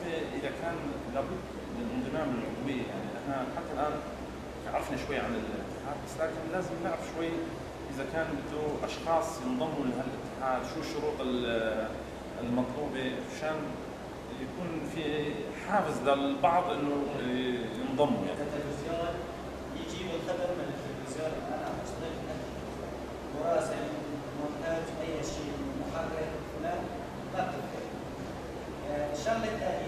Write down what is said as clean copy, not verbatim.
بالنسبة اذا كان لابد من الانضمام للعضويه، يعني احنا حتى الان عرفنا شوي عن الاتحاد، بس لكن لازم نعرف شوي اذا كان بده اشخاص ينضموا لهالاتحاد، شو الشروط المطلوبة مشان يكون في حافز للبعض انه ينضموا يعني. التلفزيون يجيب الخبر من التلفزيون، انا عم بشتغل مراسل، مونتاج، اي شيء، محرر، فلان، ما بتفرق. الشغلة الثانية